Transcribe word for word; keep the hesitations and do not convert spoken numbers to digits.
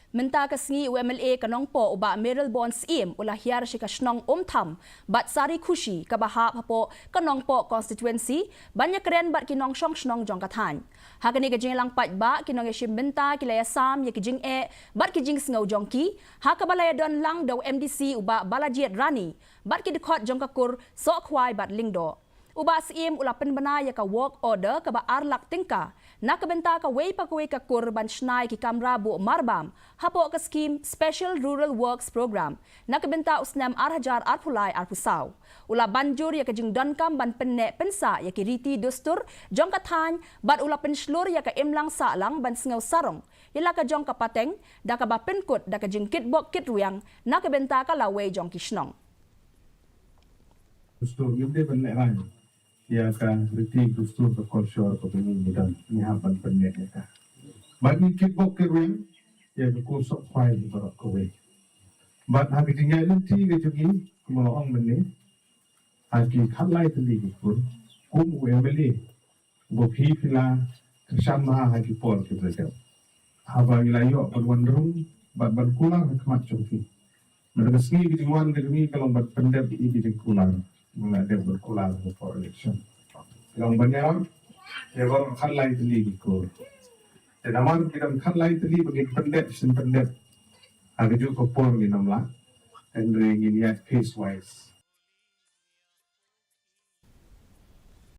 Mynta ka sngi u M L A ka Nongpoh u Bah Mayralborn Syiem u la hiar sha ka shnong Umtham bad Sari Khushi kaba hap hapoh ka Nongpoh constituency ban ïakren bad ki nongshong shnong jong ka thaiñ. Ha kane ka jingïalang paidbah ki nongïashim bynta ki la ïasam ïa ki jingeh bad ki jingsngew jong ki, ha kaba la ïadon lang da u M D C u Bah Balajied Rani bad ki dkhot jong ka kur Sohkhwai bad Lyngdoh. U Bah Syiem u la pynbna ïa ka work order kaba ar lak tyngka na ka bynta kawei pa kawei ka kur ban shna ïa ki kamra buh marbam hapoh ka skim Special Rural Works Programme na ka bynta u snem ar hajar arphew lai arphew saw. U la ban jur ïa ka jingdonkam ban pynneh pynsah ïa ki riti dustur jong ka thaiñ bad u la pynshlur ïa ka imlang sahlang ban sngew sarong ïa la ka jong ka pateng da kaba pynkut da ka jingkitbok kitrwiang na ka bynta ka lawei jong ki shnong. Dustur ngim dei ban lehraiñ ïa ka riti dustur ka culture kaba ngi don, ngi hap ban pynneh ïa ka. Bad ngi kitbok kitrwiang ïa ka kur Sohkhwai baroh kawei. Bad ha ka jingïaid lynti ka jong ngi, kumba la ong mynne, ha ki khatlai tylli ki kur, kum u M L A ba phi phi la kyrshan bha ha ki por kiba la dep. Haba ngi la ïoh ban wan rung bad ban kular ha khmat jong phi. Mynta ka sngi ka jingwan ka jong ngi ka long ban pyndep ïa ki jingkular. Ngi la dep ban kular ha por election. Ka long ban ïarap ïa baroh khatlai tylli ki kur. Te namar ki don khatlai tylli ba ngin pyndep shin pyndep, ha kajuh ka por ngin ym lah. Hynrei ngin ïaid phase wise.